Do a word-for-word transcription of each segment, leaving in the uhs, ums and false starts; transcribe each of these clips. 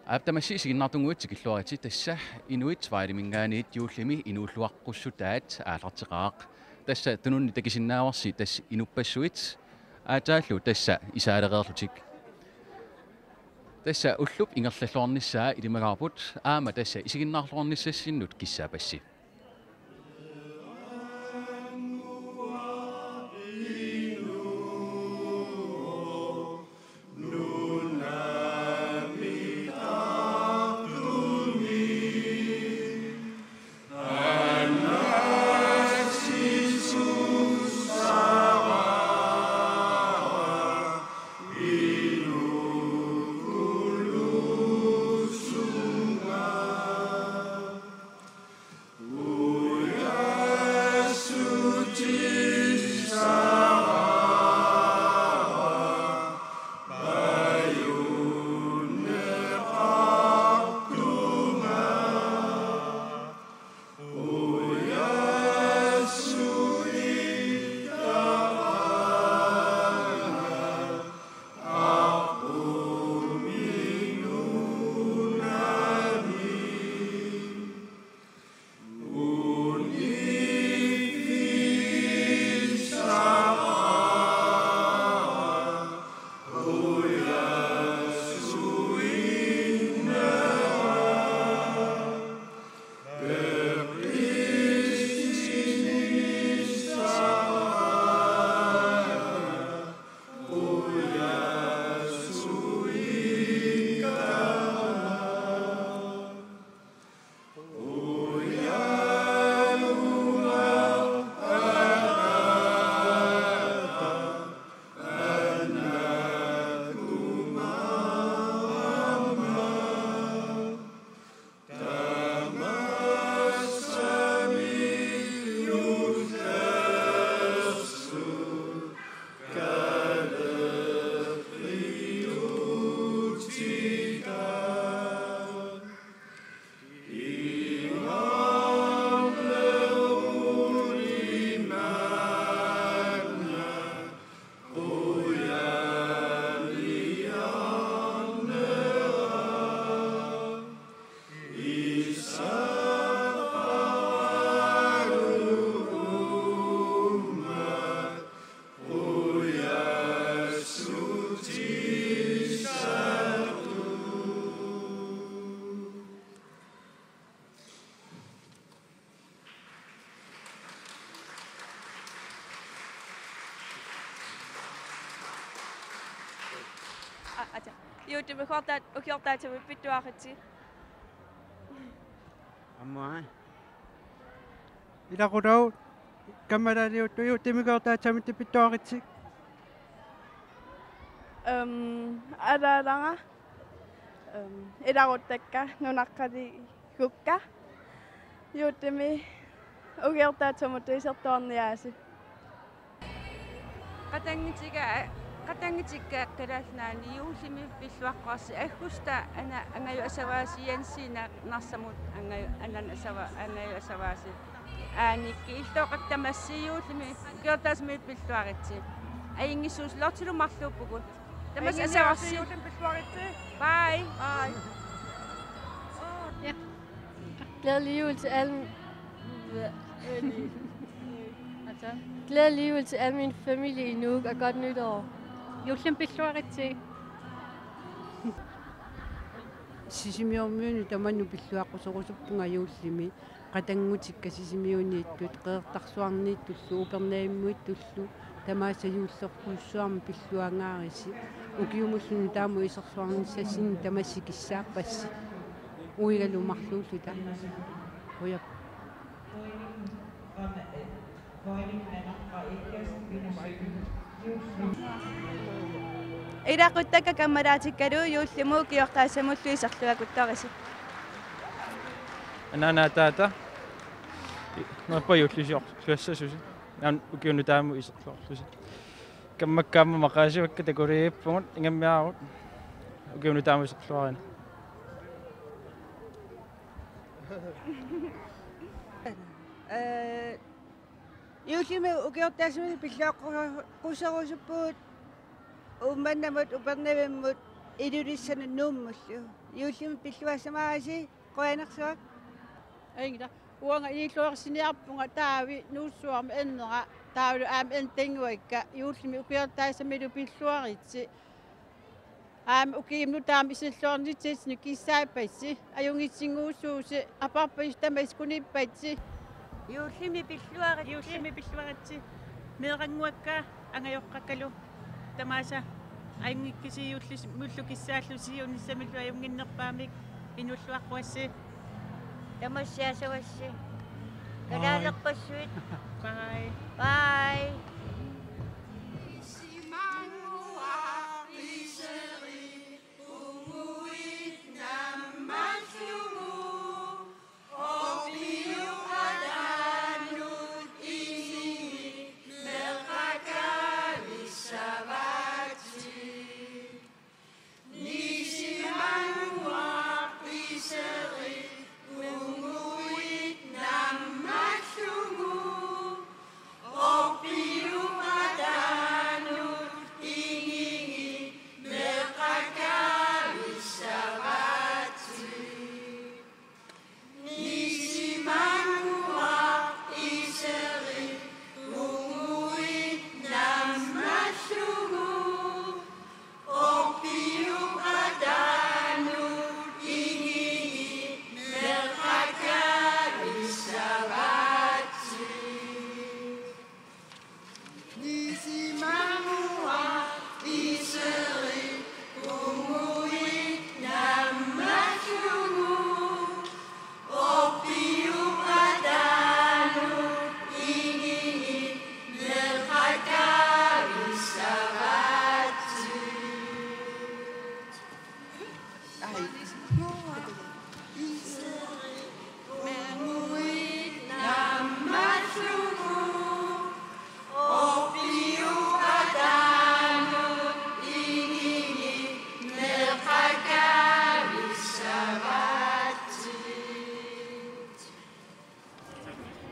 Aap, tamassi isiginnaartunngitsoq tikilluaritsi. Tassa Inuit Tvaalimingaanniit juullimi inuulluaqqussutaat aallarteqaaq. Tassa tununni takusinnaavarsi tassa inuppassuit, aatsaallu tassa isaalereerlutik. Tassa ullup ingerlalluarnissaa ilimagaarput, aamma tassa isiginnaarluarnissassinnut kissaapassi. Aa, aatsaat. Juullimi ukiortaa-, ukiortaatsimut pilluaritsi. Aamma. Ilaquttat, kammalaaliuttut, juullimi ukiortaatsimut pilluaritsi. Øhm, alaalanga. Øhm, ilaquttakka, nunaqqalikka. Juullimi ukiortaatsimut isertuarniaasi. Qatanngutiga-, qatanngutikka Kalaallit Nunaanni juullimi pilluaqqusarsi aggustip ana-, angajoqqusarsi Jensiinarsamut angajo-, ananasava-, angajoqqusarsi. Aanikki illoqattamassi juullimi ukiortaatsimut pilluaritsi. Ajunngitsuusoq Lottilu marluuppugut. Tamassi asavarsi. Juullimi pilluaritsi. Bye. Bye. Ja. Glædelig jul til alle. Glædelig jul til al min familie i Nuuk, og godt nytår. Juullimi pilluaritsi. Sisimiormiunut tamanut pilluaqquserusuppunga juullimi. Qatanngutikka Sisimiuniittut, Qeqertarsuarniittullu, Upernavimmiittullu, tamaasa juullorujussuarmik pilluangaarisi. Ukiumullu nutaamut isersuarnissassinnik tamassi kissaappassi. Uigalu marluulluta. Qujan. Ilaquttakka kammalaatikkalu juullimut ukiortaatsimullu iserluakuttarisi. Anaana ataata. Nuppa juullisiorluassasusi. Naan ukiunut taamut iserluarlusi. Kammakka aamma maqaasivakka, takuliippugut, ingammik aarut. Ukiunut taamut iserluarina. Ee, juullimi ukiortaatsimut pilluaqquserusuppugut Uummannamut, Upernavimmut, Ilulissanut Nuummullu. Juullimi pilluassamaassi, qujanarsuaq. Ajunngilaq. Uanga illuarissiniarpunga Taavi Nuussuarmi ernera, Taavilu aamma ernera Tannguakka, juullimi ukiortaasamilu pilluaritsi. Aamma ukiumut taama iserluarnitsinni kissaappassi, ajunngitsunnguussuusi, aporpassi tamassi kunippassi. Juullimi pilluaritsi. Juullimi pilluaritsi. Meerannguakka angajoqqakkalu tamaasa ajunngikkisi juullimullu kissaallusi siunissamillu ajunnginnerpaamik inuulluaqquassi. Tamassi asavassi. Kalaalerpassuit. Bye. Bye.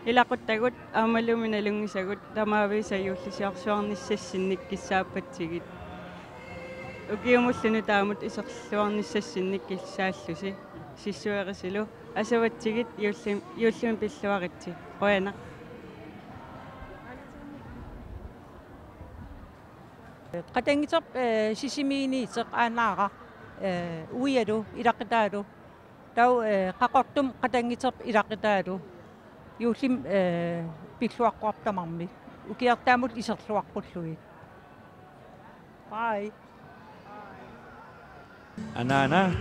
Ilaquttagut aammalumi nalunngisagut tamaavisa juullisiorsuarnissassinnik kissaappatsigit. Ukiumullu nutaamut iserluarnissassinnik kissaallusi. Sissuerisilu asavatsigit juullim-, juullimi pilluaritsi. Qujanaq. Qatanngutip, eh, Sisimiuniuteq aanaara, eh, uialu ilaqutaalu. Taava, eh, Qaqortumi qatanngutip ilaqutaalu. Juullimi, eh, pilluaqquartut tamarmik. Ukiortaamut iserluaqqullugit. Bye. Anaana.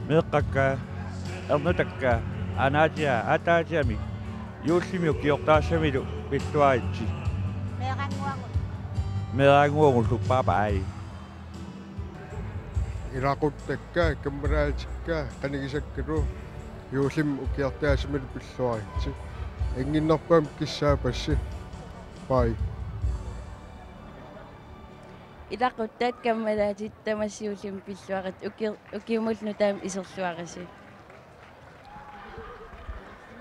Meeqqakka, ernutakka, anaatia, ataatiamik, juullimi ukiortaasamilu pilluaritsi. Meerannguamut. Meerannguamullu, bye bye. Ilaquttakka, kammalaatikka, qanigisakkalu, juullimi ukiortaasamilu pilluaritsi. Ajunnginnerpaamik kissaappassi. Bye. Ilaquttat kammalaatit tamassi juullimi pilluaritsi uki-, ukiumullu nutaamut iserluarisi.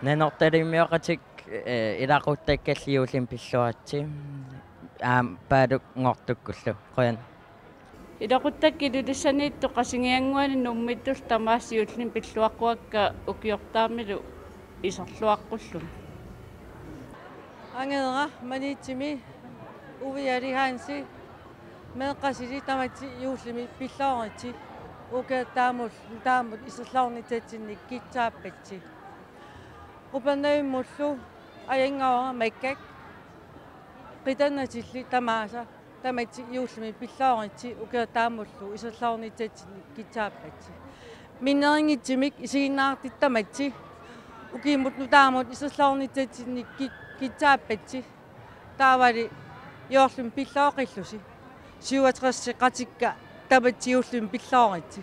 Nanortalimioqatik, eh, ilaquttakkallu juullimi pilluaritsi. Aamma Paalukngortukkullu. Qujan. Ilaquttakka Ilulissaniittut Qasigiannguani Nuummiittullu tamaasa juullimi pilluaqquakka ukiortaamilu iserluaqqullugit. Angeera Maniitsumi, Uviali Hansi, meeqqasili tamassi juullimi pillooritsi, ukiortaamut, taamut iserluarnissatsinnik kissaappassi. Qupernavimmullu Ajanngoora Makkak, qitannatilli tamaasa tamassi juullimi pillooritsi, ukiortaamullu iserluarnissatsinnik kissaappassi. Minnerunngitsumik isiginnaartut tamassi ukiumut nutaamut iserluarnissatsinnik ki-, kissaappassi. Taavali juullimi pillooqqillusi. Syvogtresseqatikka tamassi juullimi pillooritsi.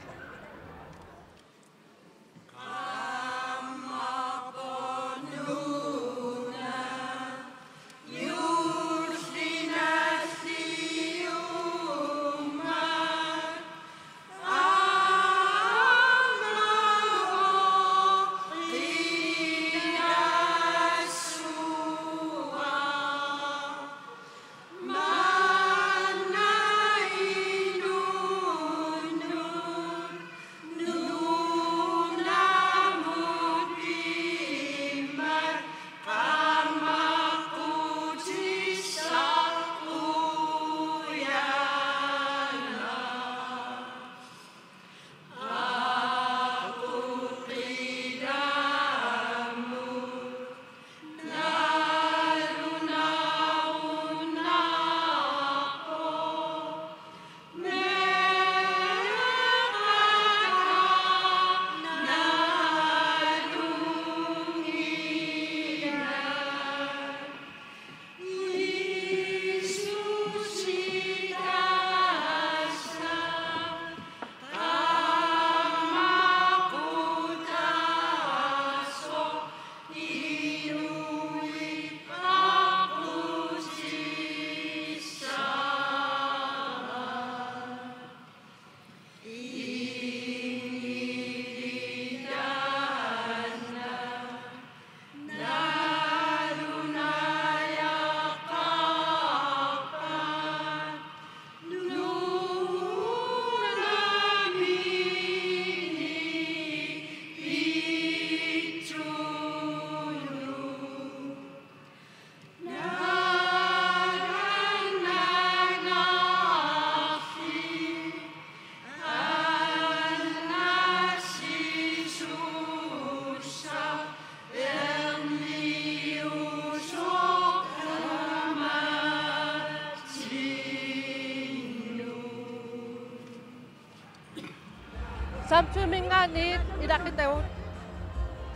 Amsuminngaanniit ilaqutagut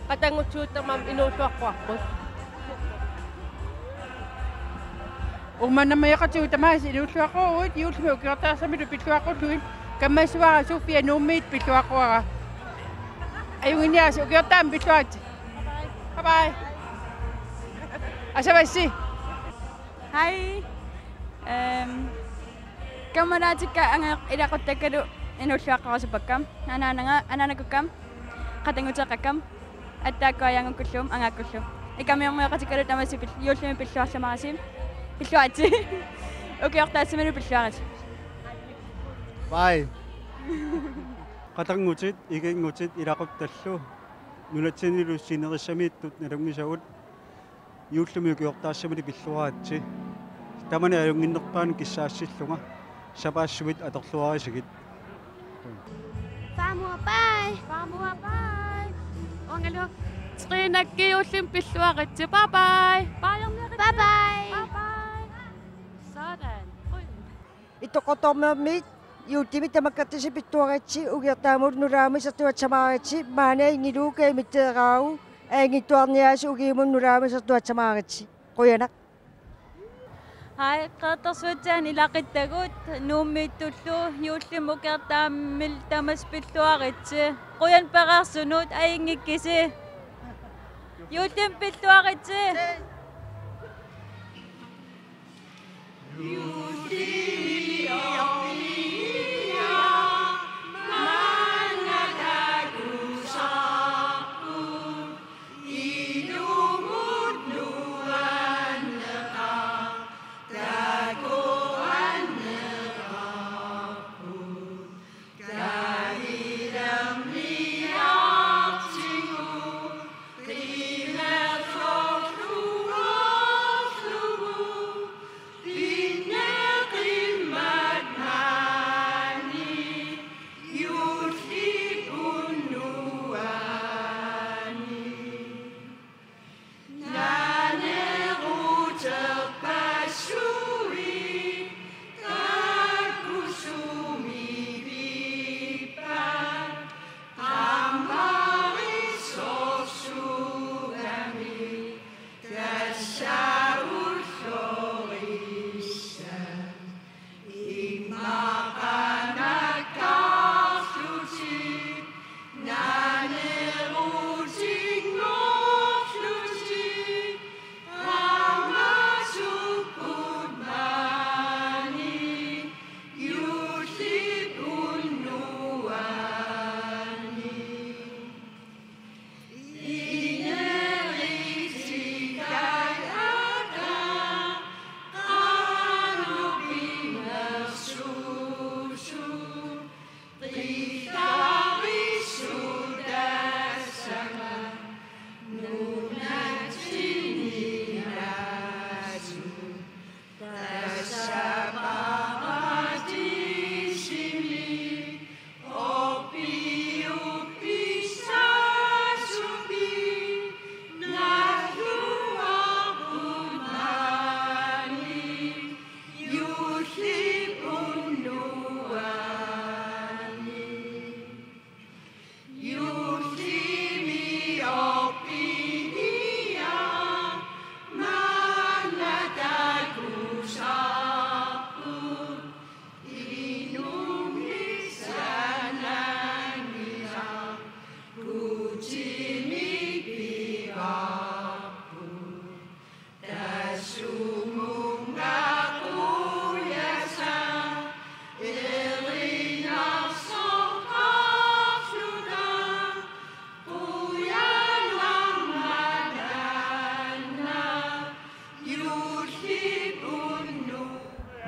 qatanngutsigut tamaasa inuulluaqquarput. Uummannarmioqatigut tamaasa inuulluaqquaruit, juullimi ukiortaarsamillu pilluaqqullugit. Kammassavara Sofia Nuummiit pilluaqquara. Ajunnginiaritsi, ukiortaami pilluaritsi. Bye bye. Asavassi. Hej. Øhm, Kammalaatikka angajoqqaat ilaquttakkalu inuulluaqqarusuppakka. Anaanaga-, anaanakkakka, qatanngutieqqakka, attaakkuajaanngukkullu, angaakkullu. Ikamiormioqatikkalu tamassi pil-, juullimi pilluarlamaritsi. Pilluaritsi. Ukiortaassamillu pilluaritsi. Bye. Qatanngutit, ikinngutit ilaquttallu. Nunatsinnillu sinerissamiittut nalunngisagut. Juullimi ukiortaassamini pilluaritsi. Tamanna ajunnginnerpaani kissaasillunga. Sapaassuit atorluarisigit. Farmor, bye. Farmor, bye. Ungalu. Trinakki, juullimi pilluaritsi. Bye bye. Bye bye. Bye bye. Sådan. Ittoqqortoormiit juullimi tamakkerlusi pilluaritsi, ukiortaamut nulaamut isertuassamaritsi, maani ajunngillugu kajumitteeraagu, ajunngitsuarniaritsi ukiumut nulaamut isertuassamaritsi. Qujanaq. Hej, Qeqertarsuatsiaani ilaqutagut, Nuummiittullu, juullimi ukiortaamillu tamassi pilluaritsi. Qujanaq pereersunut, ajunngikkisi. Juullimi pilluaritsi.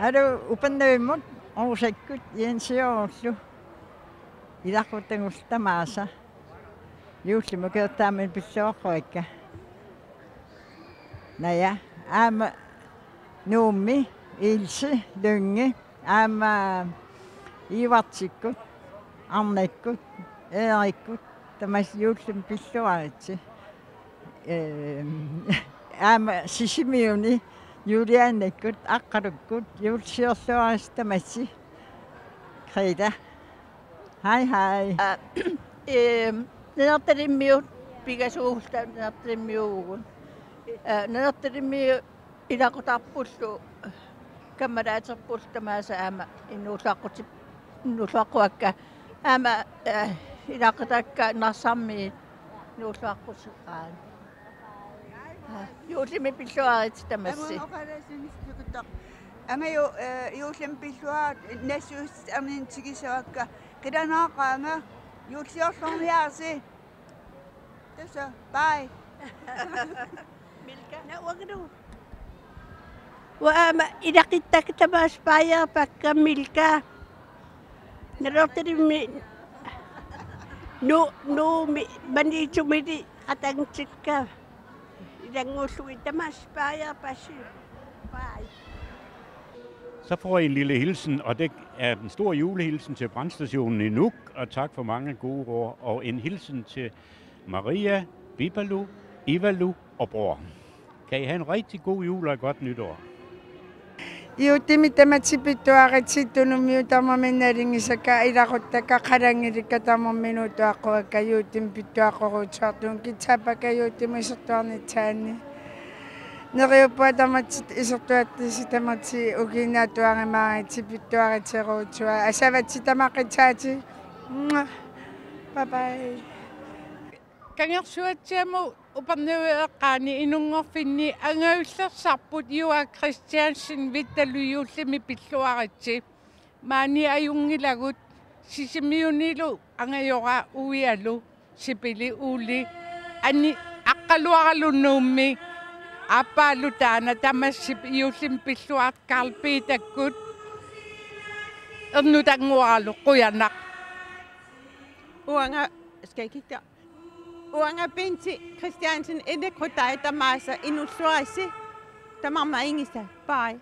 Hallo, Upernavimmut Rosakkut Jensiorlu. Ilaqutagullu tamaasa. Juullimi ukiortaamini pilluaqquakka. Naja, aamma Nuummi, Ilse, Lynge, aamma Ivartikkut, Arnakkut, Eerikkut, tamassi juullimi pilluaritsi. Ehm, aamma Sisimiuni, Juliannakkut, Aqqalukkut, juullisiorluaritsi tamassi. Greta. Hej, hej. Aa, ehm, Nanortalimmiut pingasuulluta Nanortalimmiuuvugut. Aa, Nanortalimmiut ilaqutarpullu kammalaaterpullu tamaasa aamma inuulluaqqutip-, inuulluaqquakka. Aamma, aa, ilaqutakka Narsarmiit inuulluaqquteqaat. Juullimi pilluaritsi tamassi. Amun oqalasinnissutikkutaq. Anga ju-, eh, juullimi pilluarit nassuiaat erniinnaq tigussavakka. Qilanaaqaanga juulliorluarniarsi. Tassa, bye. Milka. Nauaglu. Uanga aamma ilaquttakka tamaasa baajeerpakka Milka. Nanortalimmi nu-, Nuummi Maniitsumili qatanngutikka. Ilanngullugit tamaasa baajeerpassi. Bye. Så får I en lille hilsen, og det er en stor julehilsen til brandstationen i Nuuk, og tak for mange gode ord, og en hilsen til Maria, Bibalu, Ivalu og bror. Kan I have en rigtig god jul og et godt nytår. Juullimi tamassi pilluaritsi Tunummiut tamarmik nalunngisakka ilaquttakka qalanngilikka tamarmik inuuttuaqquakka juullimi pilluaqquruutsuartuugut kitsaappakka juullimi isertuarnissaanni. Neriuppunga tamassi isertuartusi tamassi ukiinnaattuarimaaritsi pilluaritseruutsuaq asavatsi tamaqqitsaati. Mwah. Bye bye. Kangersuatsiamut Upernaviup eqqaani inunngorfinni angajullersarput Juaak Kristiansen Vittalu juullimi pilluaritsi. Maani ajunngilagut Sisimiunilu angajora Uialu Sipili Uuli Ani Aqqaluaralu Nuummi aappaalu taanna tamassi juullimi pilluarit Karl Peterkut ernutannguaralu qujanaq. Uanga skal jeg kigge der. Uanga Bente Christiansen ilaqutai tamaasa inuulluaritsi tamarmik ingisat. Bye.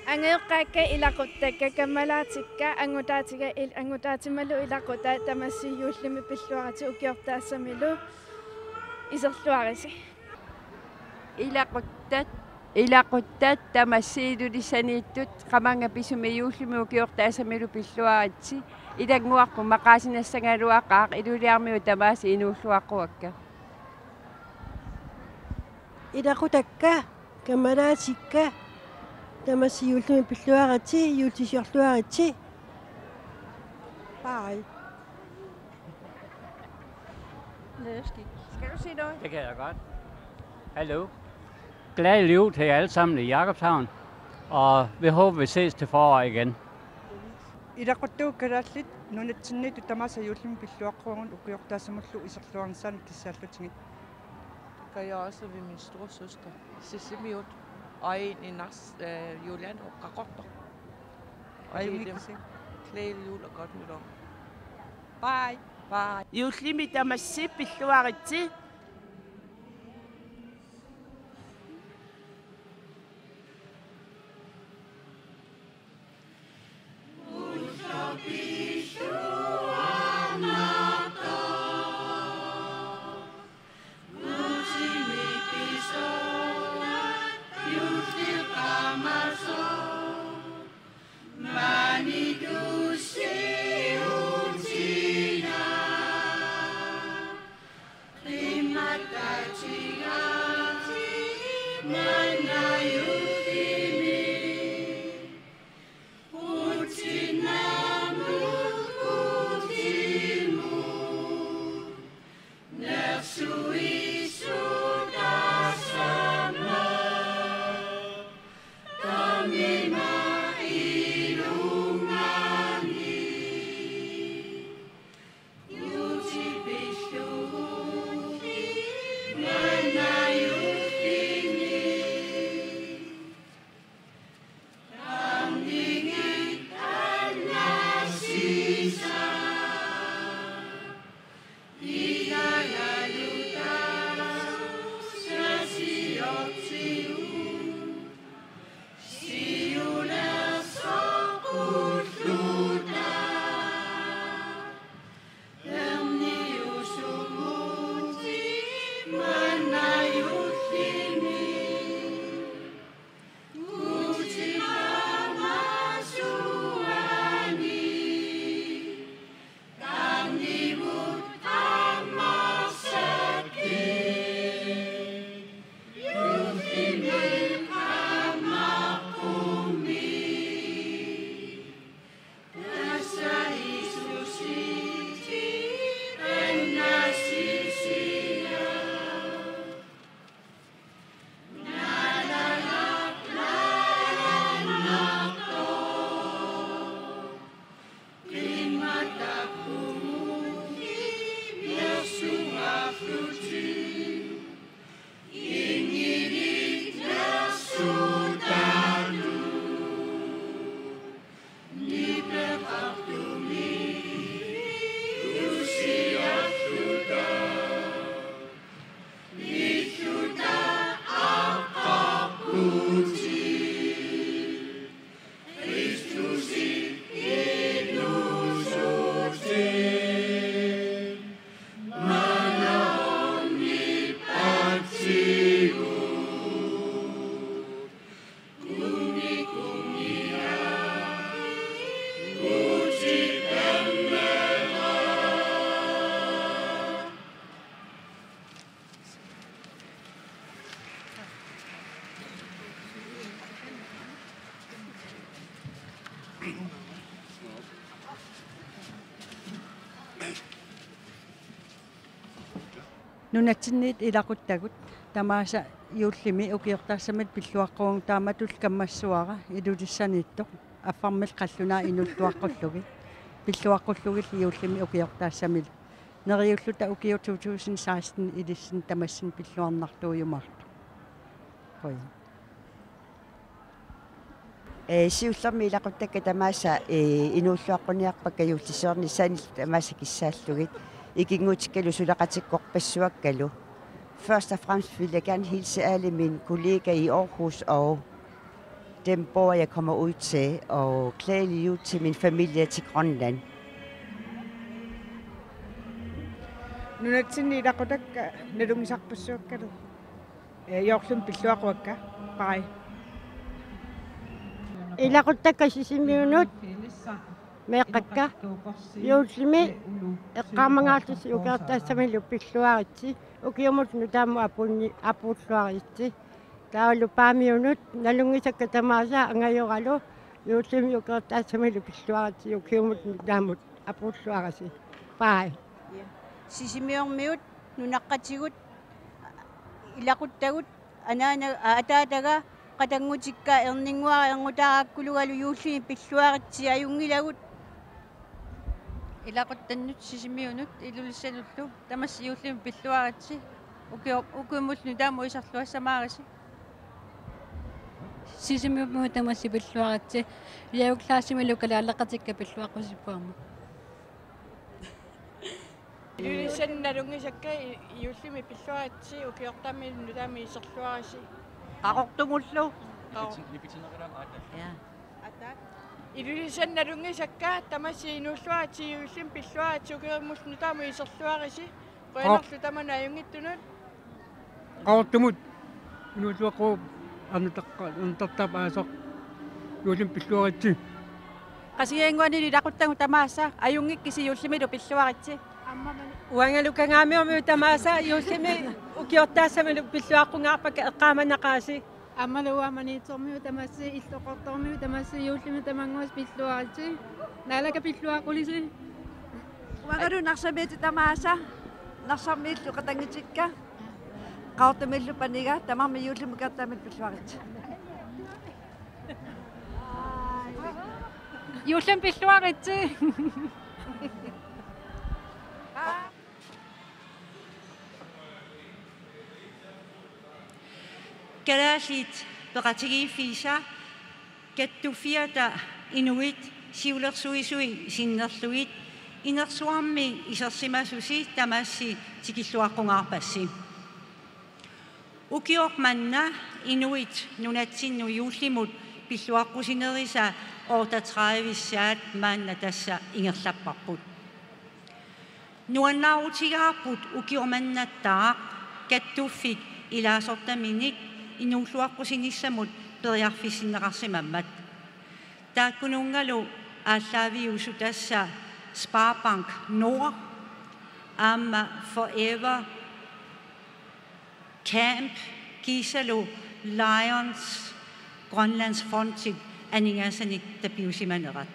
Angajoqqaakka ilaquttakka kammalaatikka angutaatiga il-, angutaatimalu ilaqutai tamassi juullimi pilluaritsi ukiortaassamilu iserluaritsi. Ilaquttat, ilaquttat tamassi Ilulissaniittut qamannga pisumi juullimi ukiortaassamilu pilluaritsi. Ilannguarput maqaasinassagaluaqaaq Ilulissarmiut tamaasa inuulluaqquakka. Ilaqutakka kammalaatikka tamassi juullimi pilluaritsi juullisiorluaritsi. Bye. Skal du sige noget? Det kan jeg godt. Hallo. Glad jul til jer alle sammen i Jakobshavn, og vi håber, vi ses til forår igen. Ilaquttakka kalaallit nunatsinniittut tamaasa juullimi pilluaqquagut ukiortaassamullu iserluarnissaannik kissaallutigit. Kan jeg også ved min storsøster, Sisimiut, og en i Nars-, øh, Julian og Kakorto. Og det er dem. Glædelig jul og godt nytår. Bye. Bye. Juullimi tamassi pilluaritsi. Nunatsinniit ilaquttagut tamaasa juullimi ukiortaassamillu pilluaqquvunga, taamatullu kammassavara Ilulissaniittoq affarmillu qallunaat inuulluaqqullugit, pilluaqqullugit juullimi ukiortaassamillu. Neriulluta ukiut to tusind seksten ilissinnut tamassinnut pilluarnartuujumaartoq. Qujan. Ee, siullermik ilaquttakka tamaasa, ee, inuulluaqquniarpakka juullisiornissaanillu tamaasa kissaallugit. Ikinngutikkalu suleqatikkorpassuakkalu. Først og fremmest vil jeg gerne hilse alle mine kollegaer i Aarhus og dem, hvor jeg kommer ud til, og glædelig jul til min familie til Grønland. Nunatsinni ilaqutakka nalunngisarpassuakkalu. Ee, juullimi pilluaqquakka. Bye. Ilaquttakka Sisimiunut meeqqakka juullimi eqqaamangaarlusi ukiortaassamillu pilluaritsi, ukiumut nutaamut apuunni-, apuulluaritsi. Taavalu Paamiunut nalunngisakka tamaasa angajoralu juullimi ukiortaassamillu pilluaritsi, ukiumut nutaamut apuulluaritsi. Bye. Ja. Sisimiormiut nunaqqatigut ilaquttagut anaana-, a-, ataataga qatanngutikka erninnguara erngutaraakkulugalu juullimi pilluaritsi ajunngilagut. Ilaquttannut Sisimiunut Ilulissanullu tamassi juullimi pilluaritsi. Ukiu-, ukiumullu nutaamut iserluassamaarisi. Sisimiormiut tamassi pilluaritsi. Jaajuklaasimilu kalaalaqatikka pilluaqqusippuamma. Ilulissanut nalunngisakka i-, juullimi pilluaritsi, ukiortaammi nutaammi iserluarisi. Qaqortumullu. Qaqor-. Ja. Ilulissanut nalunngisakka tamassi inuulluaritsi, juullimi pilluaritsi, ukiumullu nutaammi iserluarisi. Qujanarlu tamanut ajunngitsunut. Qaqortumut inuulluaqquup arnataqqa-, arnattartaap aasaq juullimi pilluaritsi. Qasigiannguanilu ilaquttagut tamaasa ajunngikkisi juullimilu pilluaritsi. Uangalu Kangaamiormiut tamaasa juullimi ukiortaassamillu pilluaqqungaarpakka, eqqaamanaqaasi. Aammalu uanga Maniitsormiut tamassi, Illoqqortoormiut tamassi, juullimi tamannguassi pilluaritsi. Naalakka pilluaqqulisi. Uangalu Narsamiit tamaasa, Narsamiillu qatanngutikka, Qaqortumiillu paniga, tamarmik juullimi ukiortaammi pilluaritsi. Juullimi pilluaritsi. Kalaallit peqatigiiffiisa kattuffiata inuit siulersuisui sinnerlugit inersuarmi isersimasusi tamassi tikilluaqqungaarpassi. Ukioq manna inuit nunatsinnut juullimut pilluaqqusinerisa otteogtredive-ssaat maanna tassa ingerlapparput. Nuannaarutigaarput ukioq mannattaaq kattuffik ilaasortaminik inuulluaqqusinissamut periarfissinneqarsimammat. Taakkununngalu aallaaviusut tassa Sparbank Nord aamma Forever Camp kiisalu Lions Grønlandsfondip aningaasanik tapiusimanerat.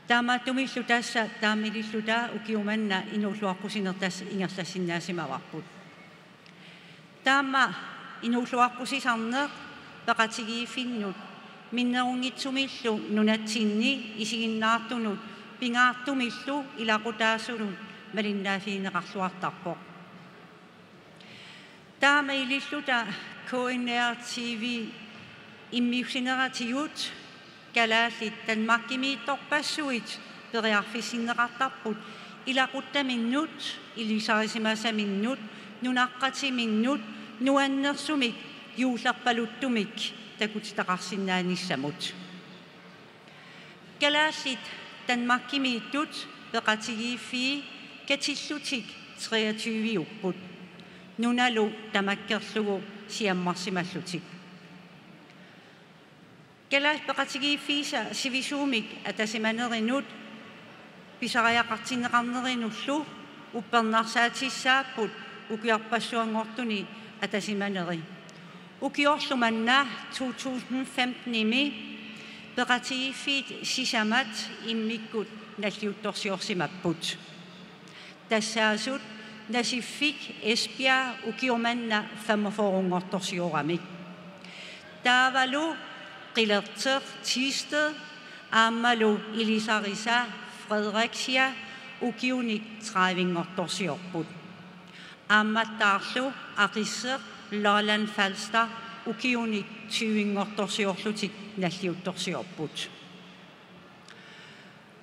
Taamaattumillu tassa taamaalilluta ukioq manna inuulluaqqusineq tassa ingerlassinnaasimavara. Taama inuulluaqqusisarneq peqatigiiffinnut minnerunngitsumillu nunatsinni isiginnaartunut pingaartumillu ilaqutaasunut malinnaaffigineqarluartarpoq. Taamaalilluta K N R T V immiussineratigut kalaallit Danmarkimiittorpassuit periarfissinneqartarput ilaquttaminnut, ilisarisimasaminnut, nunaqqatiminnut nuannersumik juullerpaluttumik takutitaqarsinnaanissamut. Kalaallit Danmarkimiittut peqatigiiffii katillutik treogtyve-upput, nunalu tamakkerlugu siammarsimallutik. Kalaallit peqatigiiffiisa sivisuumik atasimanerinut pisariaqartinneqarnerinullu uppernarsaatissapput ukiorpassuanngortuni atasimaneri. Ukiorlu manna to tusind femten-imi peqatigiiffiit sisamat immikkut nalliuttorsiorsimapput. Tassaasut Nasiffik Esbjerg ukioq manna femogfyrrenngortorsioramik. Taavalu Qilerteq Thisted aammalu ilisarisa Fredericia ukiunik tredivenngortorsiorput. Aammattaarlu Aqisseq Lolland Falster ukiunik tyvenngortorsiorlutik nalliuttorsiorput.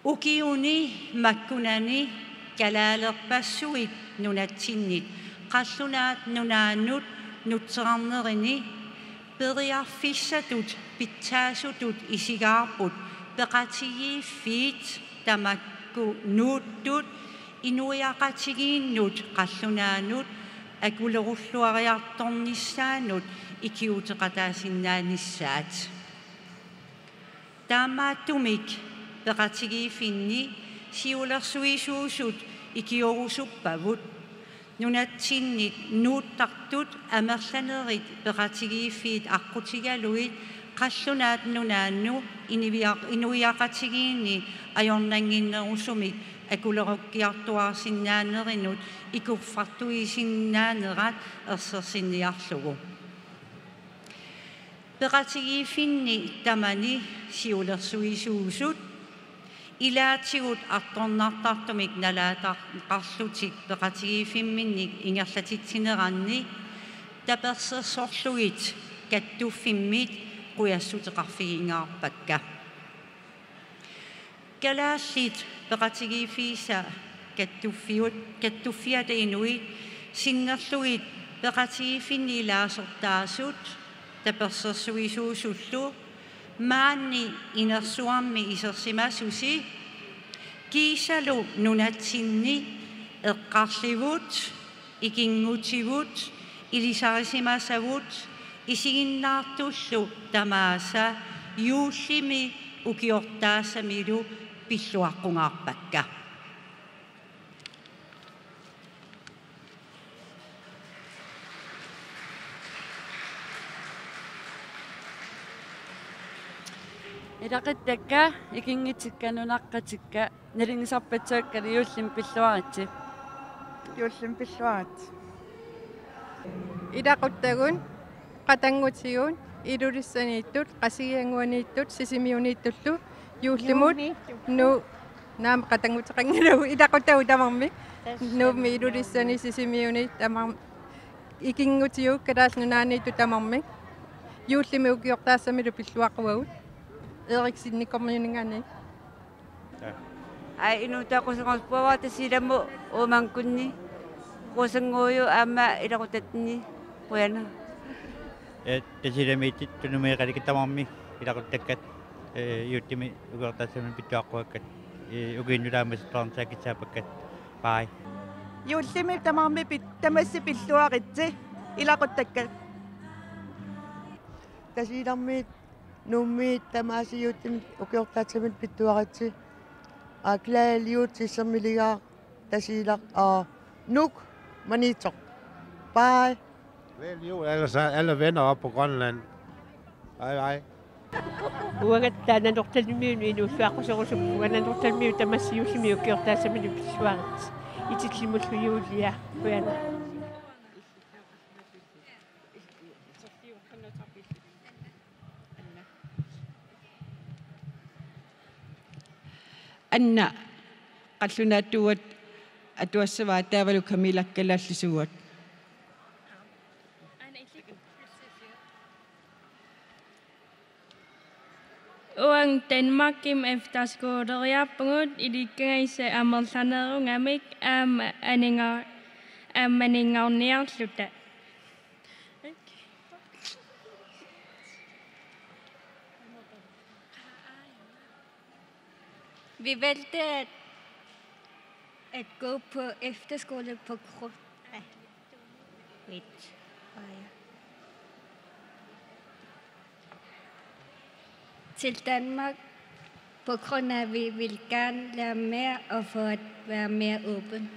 Ukiuni makkunani kalaalerpassuit nunatsinnit qallunaat nunaannut nutserarnerini periarfissatut pitsaasutut isigaarput peqatigiiffiit tamakku nuuttut inuiaqatigiinnut qallunaanut akulerulluariartornissaannut ikiuuteqataasinnaanissaat. Taamaattumik peqatigiiffinni siulersuisuusut ikiorusuppagut. Nunatsinnit nuuttartut amerlanerit peqatigiiffiit aqqutigalugit qallunaat nunaannut inivia-, inuiaqatigiinni ajornannginnerusumik akulerukkiartuaarsinnaanerinut ikuffartuisinnaanerat ersersinniarlugu. Peqatigiiffinni tamani siulersuisuusut ilaatigut artornartartumik nalaataqarlutik peqatigiiffimminnik ingerlatitsineranni tapersersorlugit kattuffimmit qujassuteqarfigingaarpakka. Kalaallit peqatigiiffiisa kattuffiut, kattuffiata inuit sinnerlugit peqatigiiffinni ilaasortaasut tapersersuisuusullu maani inersuarmi isersimasusi kiisalu nunatsinni eqqarlivut, ikinngutigut, ilisarisimasagut isiginnaartullu tamaasa juullimi ukiortaassamilu pilluaqqungaarpakka. Ilaquttakka, ikinngutikka, nunaqqatikka, nalunngisarpassuakkalu juullimi pilluaritsi. Juullimi pilluaritsi. Ilaquttagut, qatanngutigut, Ilulissaniittut, Qasigiannguaniittut, Sisimiuniittullu, juullimut, Nuummiittu. Nu-, naamik qatannguteqanngilagut, ilaquttagut tamarmik, tassa Nuummi, Nuummi. Ilulissani, Sisimiuni tamar-, ikinngutigut, Kalaallit Nunaanniittut tamarmik, juullimi ukiortaassamilu pilluaqquagut, Erik Sinni Kommuninngaanniit. Ai, inuutaa qusunngorpuavara Tasiilamut Uummanngunni. Qusunnguuju aamma ilaquttatinni, qujanaq. Ee, Tasiilamiittut tunumiiqalikka tamarmik ilaquttakkat, ee, juullimi ukiortaassamik pilluaqquakkat, ee, ukiut nutaamut aamma suliarisakka saapakkat. Bye. Juullimi tamarmik pit-, tamassi pilluaritsi ilaquttakkat. Tasiilarmiit Nuummiit tamaasa juullimi ukiortaassamik pilluaritsi. Aa, Glædelig Jul, Sisimiunigaaq, Tasiilaq, aa, Nuuk, Maniitsoq. Bye. Glædelig Jul, alle sa-, alle venner op på Grønland. Bye bye. Uangattaaq Nanortalimmiunut inuussuaqquserusuppunga, Nanortalimmiut tamassi juullimi ukiortaassamik pilluaritsi. Itillimullu juulia. Qujanaq. Anna, qallunaatuuat atuassavaat, taavalu Camilla kalaallisuuat. Uanga Danmarkimi efterskoleriarpugut, ilikkagassat amerlanerugamik aamma aninga-, aamma aningaarniarluta. Vi valgte at, at gå på efterskole på grund af et. Til Danmark, på grund af, at vi vil gerne lære mere og for at være mere åben.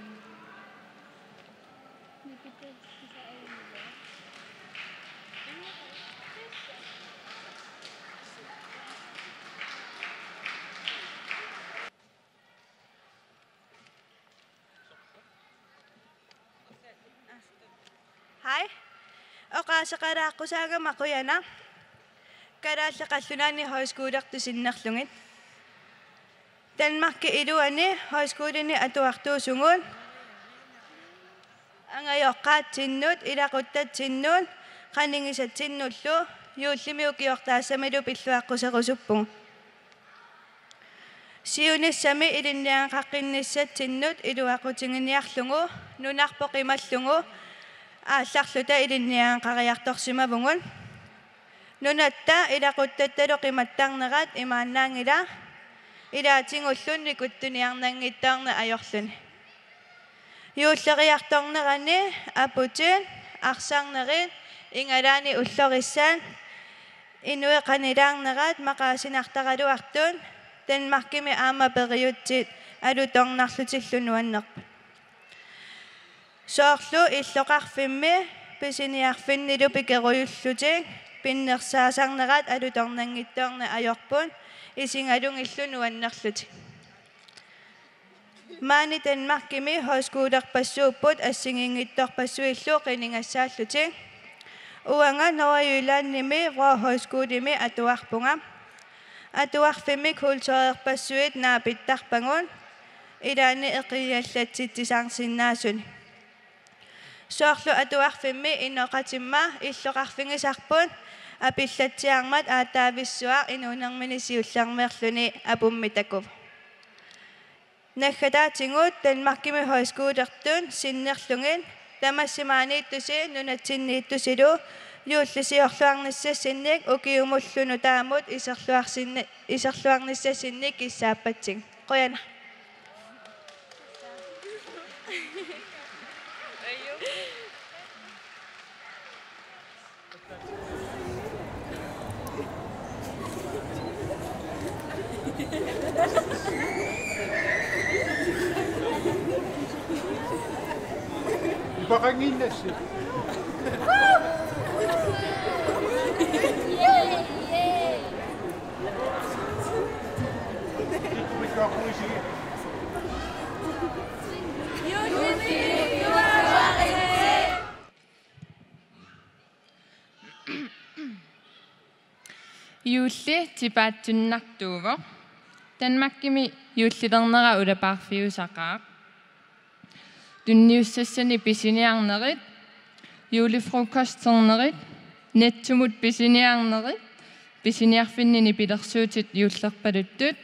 Oqaaseqalaaqqusaagama qujanaq. Kalaallit Qallunaanni Højskolertut sinnerlugit. Danmarkip iluani højskolini atuartuusugut angajoqqaatsinnut, ilaquttatsinnut, qanigisatsinnullu juullimi ukiortaassamilu pilluaqqusserusuppugut. Siunissami ilinniagaqaqqinnissatsinnut iluaqutiginiarlugu nunarput qimallugu aallarluta ilinniagaqariartorsimavugut. Nunatta ilaquttattalu qimattarnerat imaannaanngilaq, ilaatigullu nikuttuniarnanngitsoorneq ajorluni. Juulleriartornerani aputit, arsarnerit, igalaani ullorissat, inuit qanilaarnerat maqaasinartaraluartut Danmarkimi aamma periutsit alutornarlutillu nuannerput. Soorlu illoqarfimmi pisiniarfinnilu pikerujullutik pinnersaasarnerat alutornanngitsoorneq ajorput isigalugillu nuannerlutik. Maani Danmarkimi højskolerpassuupput assigiinngitsorpassuillu qinigassaallutik. Uanga Nordjyllandimi Vrå Højskolemi atuarpunga. Atuarfimmi kulturerpassuit naapittarpagut, ilaanni eqiallatsitsisaarsinnaasunik. Soorlu atuarfimmi inoqatimma illoqarfigisarput apillatsiarmat aatsaavissuaq inuunermini siullermeerluni apummi takuvoq. Naggataatigut Danmarkimi højskolertut sinnerlugit tamassi maaniittusi nunatsinniittusilu juullisiorluarnissassinnik ukiumullu nutaamut iserluarsinni-, iserluarnissassinnik kissaappatsigit. Qujanaq. Upaqannginnassi. Juulli tipaatsunnartuuvoq. Danmarkimi juullilernera ulapaarfiusaqaaq. Tunniussassanik pisiniarnerit, julefrokosternerit, Nettomut pisiniarnerit, pisiniarfinni nipilersuutit juullerpaluttut,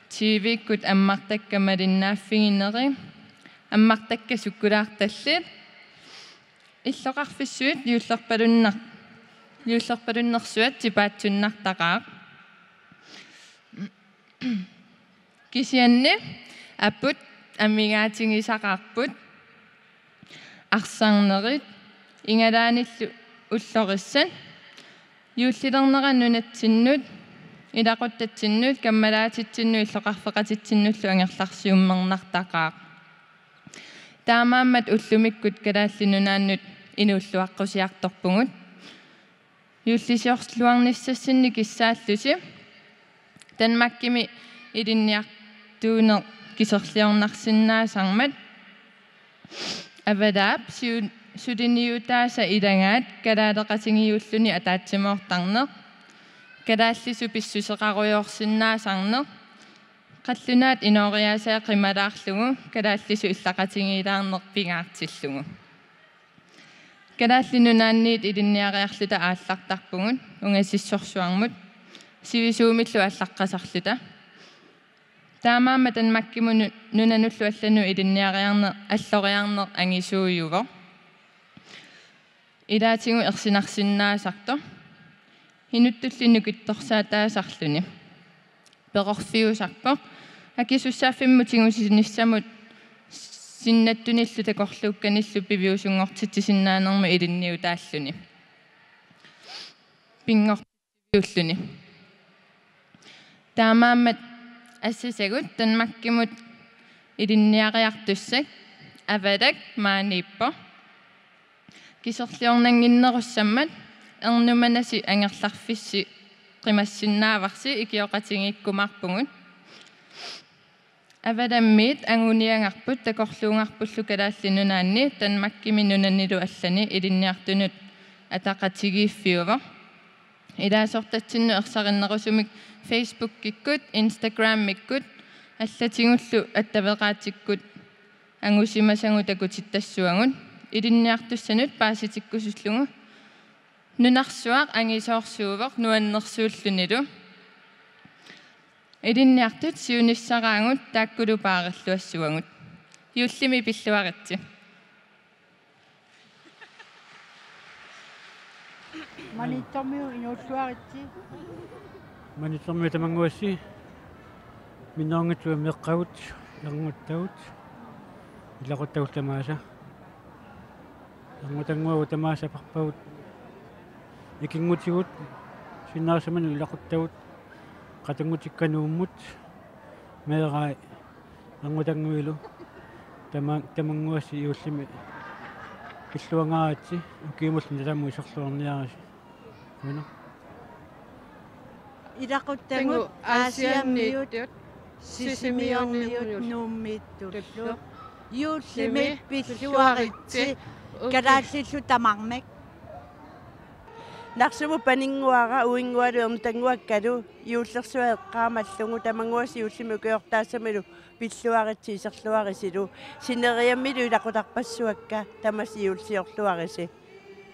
T V-kkut ammartakka malinnaaffigineri, ammartakka sukkulaartallit, illoqarfissuit juullerpalunner-, juullerpalunnersuat tipaatsunnartaqaaq. Kisianni aput amigaatigisaqaarput, arsarnerit, igalaanillu ullorissat, juullilernera nunatsinnut, ilaquttatsinnut, kammalaatitsinnut, illoqarfeqatitsinnullu angerlarsiummernartaqaaq. Taamaammat ullumikkut Kalaallit Nunaannut inuulluaqqusiartorpugut. Juullisiorluarnissassinnik kissaallusi Danmarkimi ilinniartuuneq kiserliornarsinnaasarmat, Avalaap siu-, suliniutaasa ilagaat kalaaleqatigiulluni ataatsimoortarneq, kalaallisut pissuseqarujoorsinnaasarneq, qallunaat inooriaasaat qimalaarlugu kalaallisut illaqatigiilaarneq pingaartillugu. Kalaallit Nunaanniit ilinniariarluta aallartarpugut ungasissorsuarmut sivisuumillu aallaqqasarluta. Taamaammat Danmarkimut nu-, nunanullu allanut ilinniariarneq alloriarneq angisuujuvoq. Ilaatigut ersinarsinnaasartoq. Inuttulli nukittorsaataasarluni. Perorfiusarpoq akisussaaffimmut tigusinissamut sinnattunillu takorluukkanillu piviusunngortitsisinnaanermut ilinniutaalluni. Pinngortiulluni. Taamaammat assasagut Danmarkimut ilinniariartussat Avalak maaniippoq. Kiserliornannginnerussammat ernumanasi angerlarfissi qimassinnaavarsi ikioqatigiikkumaarpugut. Avalammiit anguniagarput takorluugarpullu Kalaallit Nunaanni Danmarkimi nunanilu allani ilinniartunut ataqatigiiffiuvoq. Ilaasortatsinnut ersarinnerusumik Facebookikkut, Instagramikkut allatigullu attaveqaatikkut angusimasagut takutittassavagut. Ilinniartussanut paasitikkusullugu nunarsuaq angisoorsuuvoq nuannersuullunilu. Ilinniartut siunissaraagut taakkulu paarilluassavagut. Juullimi pilluaritsi. Maniitsormiut inuulluaritsi. Maniitsormiut tamannguassi minnerunngitsut meeqqagut, ernguttagut, ilaquttagut tamaasa. Erngutanguagut tamaasa aperpagut ikinngutigut, sinnaasaminut ilaquttagut, qatanngutikka Nuummut, meerai erngutanguilu. Tama-, tamannguassi juullimi pilluangaaritsi, ukiumullu nalaamut iserluarniarisi. Qujanaq. Ilaquttagut Aasianniittut, Sisimiormiut Nuummiittullu. Juullimi pilluaritsi, kalaallillu tamarmik. Narsumut paninnguara uinngualu ernutannguakkalu juullersuaq eqqaamallugu, tamannguassi juullimi ukiortaassamilu pilluaritsi iserluarisilu. Sineriammilu ilaqutarpassuakka, tamassi juullisiorluarisi.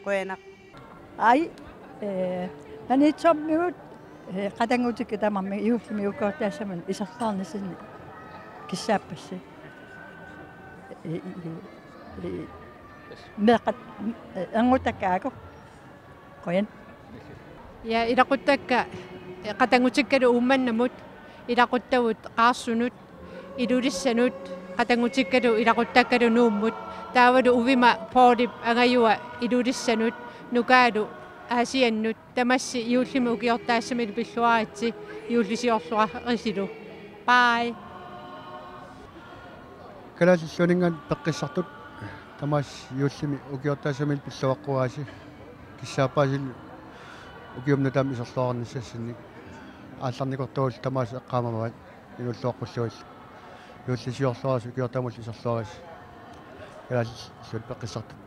Qujanaq. Ai, eh, Maniitsormiut, eh, qatanngutikka tamarmik juullimi ukiortaassaminut iserluarnissinni kissaappassi. Eh, eh, eh, meeqqat, eh, erngutakka aaku. Qujan. Ja, ilaquttakka, eh, qatanngutikkalu Uummannamut, ilaquttagut Qaarsunut, Ilulissanut, qatanngutikkalu ilaquttakkalu Nuummut, taavalu uvima Paulip angajua Ilulissanut, nukaalu Aasiannut, tamassi juullimi ukiortaassamilu pilluaritsi, juullisiorluarisilu. Bye. Kalaallit Illuatungaatsinnut peqqissartut tamaasa juullimi ukiortaassamilu pilluaqquaasi, kissaappaasilu ukiumut nutaamut iserluarnissassinnik aallarnikortuullu tamaasa eqqaamavaat inuulluaqqullugillu. Juullisiorluarisi ukiortaamullu iserluarisi. Kalaallit Illuatungaatsinnut peqqissartut.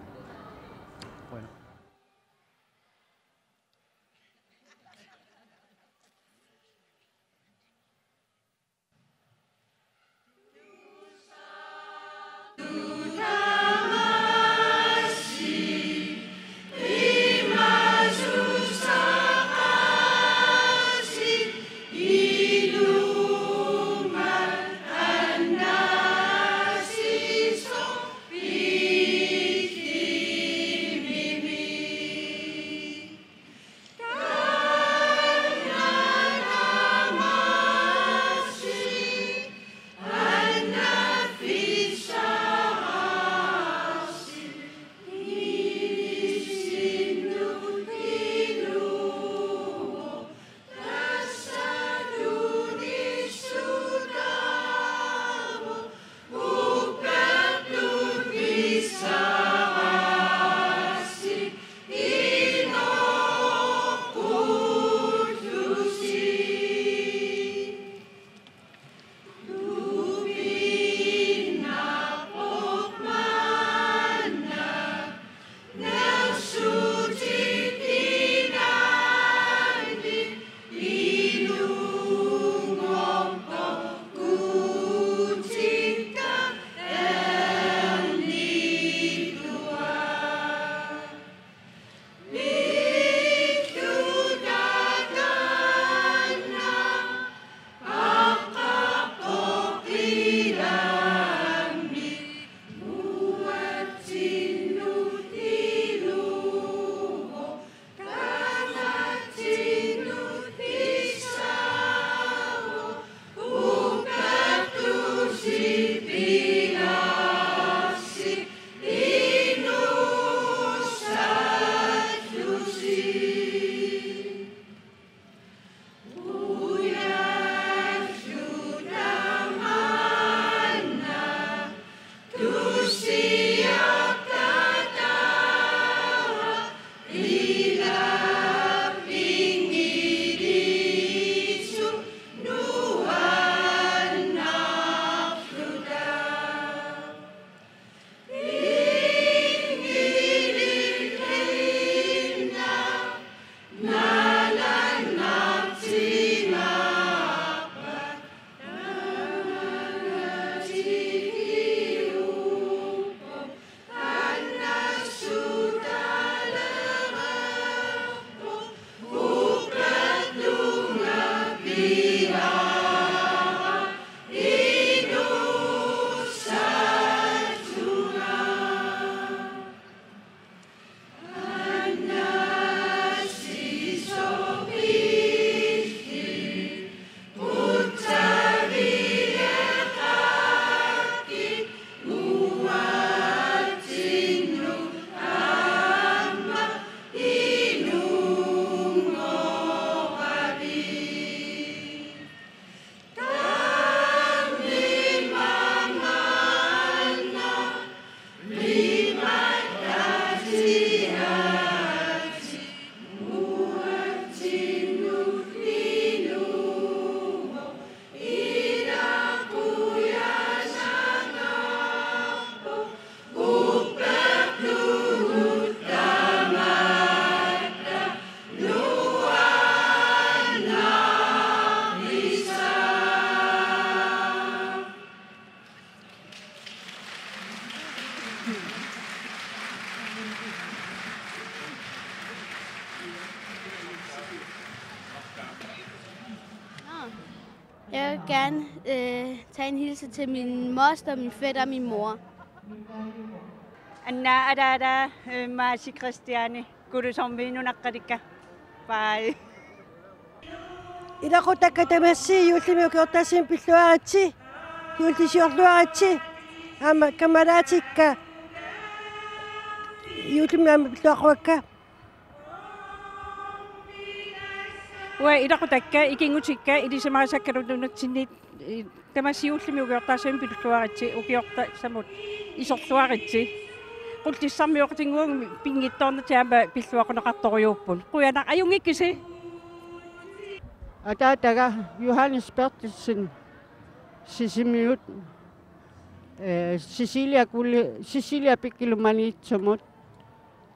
Jeg vil gerne øh, tage en hilsen til min moster, min fætter og min mor. Anna, Adada, øh, Masi, Christiane, Kulusommi, Nunaqqalikka. Bye. Ilaqutakka tamassi juullimi ukiortaassamik pilluaritsi, juullisiorluaritsi, aamma kammalaatikka juullimi aamma pilluaqquakka. Uanga ilaqutakka, ikinngutikka, ilisimarisakkalu nunatsinni, eh, tamassi juullimi ukiortaassamik pilluaritsi, ukiortaassamut iserluaritsi. Qullissarmioqatinnguagummi pinngitsoornatsigit aamma pilluaqquneqartorujuupput. Qujanaq, ajunngikkisi. Ataataga Johannes Berthelsen Sisimiut, eh, Cecilia Gulli-, Cecilia Pikkilu Maniitsumut,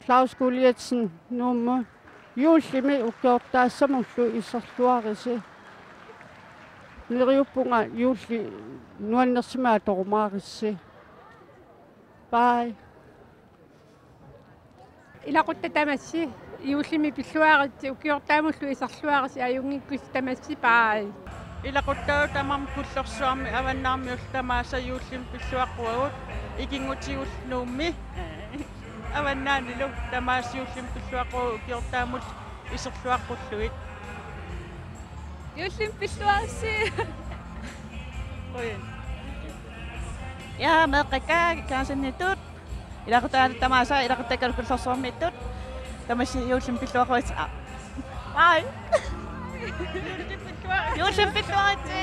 Claus Gullietsen Nuummut, juullimi ukiortaassamullu iserluarisi. Neriuppunga juulli nuannersimaat torumaarissi. Bye. Ilaqutta tamassi juullimi pilluaritsi, ukiortaamullu iserluarisi, ajunngikkisi tamassi, bye. Ilaquttat tamarmik Kullorsuarmi avannaarmiullu tamaasa juullimi pilluaqquagut, ikinngutigullu Nuummi avannaanilu tamaasa juullimi pilluaqquagut ukiortaamullu iserluaqqullugit. Juullimi pilluaritsi. Qujan. Ja, meeqqakka Kaasannitut. Ilaquttat tamaasa, ilaquttakkalu Kullorsuarmiittut. Tamassi juullimi pilluaqquaritsi. Aa. Bye. Juullimi pilluaritsi.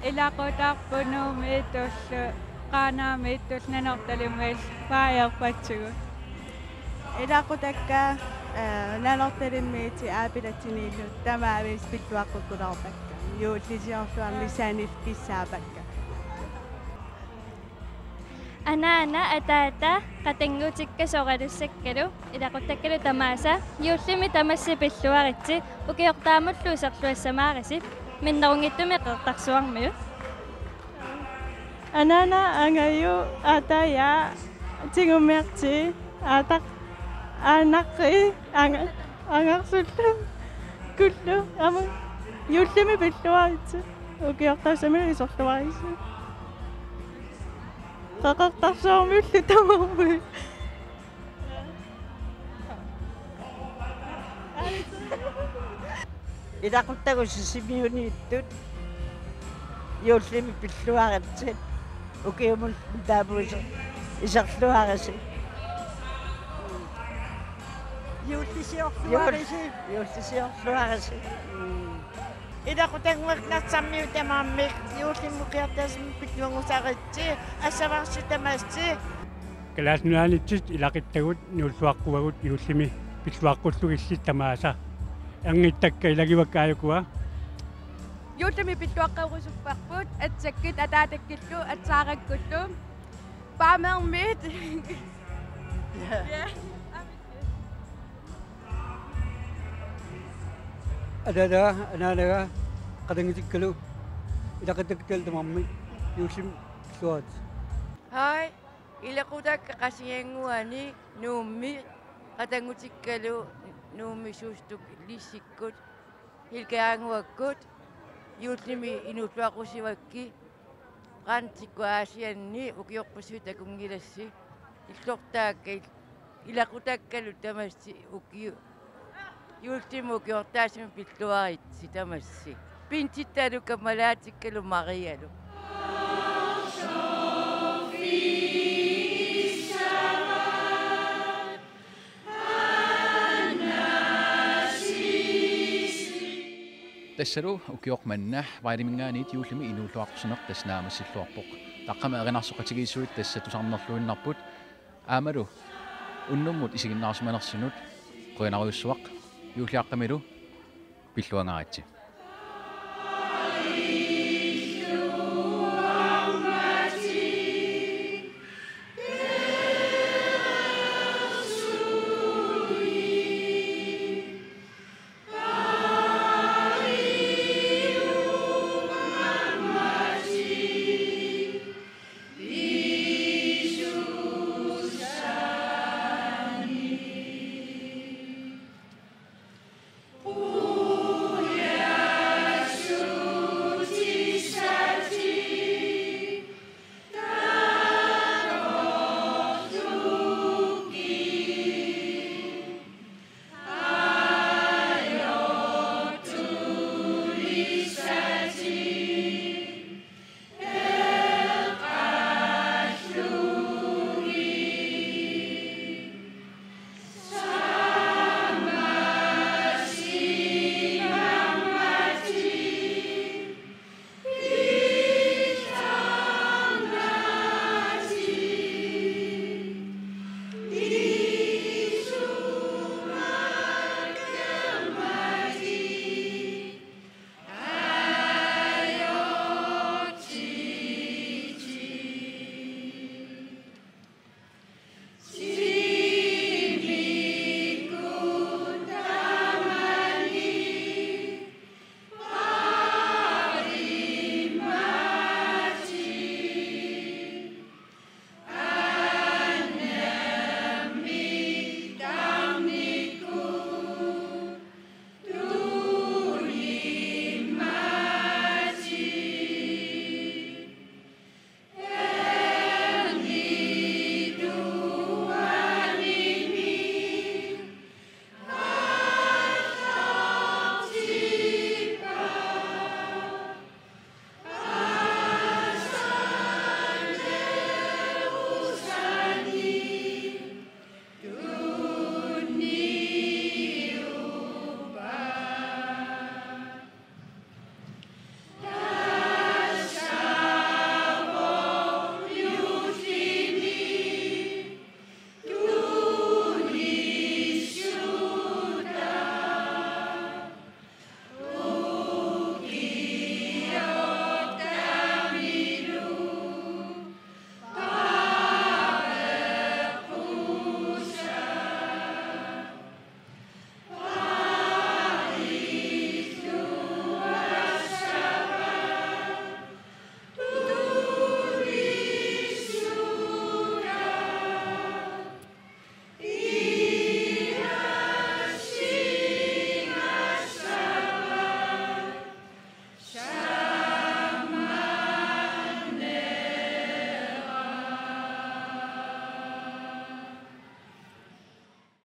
Ilaqutarput Nuummiittullu Qaanaamiittullu Nanortalimmiillu paajarpatsigut. Ilaqutakka, eh, Nanortalimmiit aapilatsiniillu tamaviisa pilluaqqukkuloorpakka. Juullisiorluarnissaannik kissaapakka. Anaana ataata qatanngutikka soralussakkalu ilaquttakkalu tamaasa juullimi tamassi pilluaritsi ukiortaamullu iserluassamaarisi minnerunngitsumik Qeqertarsuarmiut. Anaana angaju ataja tigummiarti ataq anaqi anga angarsullu kullu ama juullimi pilluaritsi ukiortaassamik iserluarisi. Qeqertarsuarmiullu tamarmik. Ilaquttagut Sisimiuniittut juullimi pilluaritsi ukiumut taamut iserluarisi. Juullisiorluarisi. Juullisiorluarisi. Ilaqutannguaq Narsarmiut tamarmik juullimi ukiortaassamik pilluanngusaritsi assavarsi tamassi. Kalaallit Nunaannitsit ilaquttagut nuulluaqquagut juullimi pilluaqqullugilli tamaasa. Erngittakka ilagivakka aajukua. Juullimi pilluaqqerusupparput atsakkit ataatakkillu atsaaraakkullu. Paamermiit. Ja. Ataataga, anaanaga, qatanngutikkalu, ilaquttakkalu tamarmik, juullimi pilluaritsi. Hej, ilaqutakka Qasigiannguani, Nuummi, qatanngutikkalu, Nuummi Suustuk Lissikkut, Hilkaanguakkut, juullimi inuulluaqqusivakkit, Fransikkut Aasianni ukiorpassuit takunngilassi, illortaakka il-, ilaqutakkalu tamassi ukiu-, juullimi ukiortaassamik pilluaritsi tamassi. Pinsittalu kammalaatikkalu Marialu. Tassalu ukioq manna Vejleminngaanniit juullimi inuulluaqqusineq tassa naammassilluarpoq. Taqqami erinarsoqatigiissuit tassa tusarnerluinnarput. Aammalu unnummut isiginnaarsimanersunut qujanarujussuaq, juulliaqqamilu pilluangaaritsi.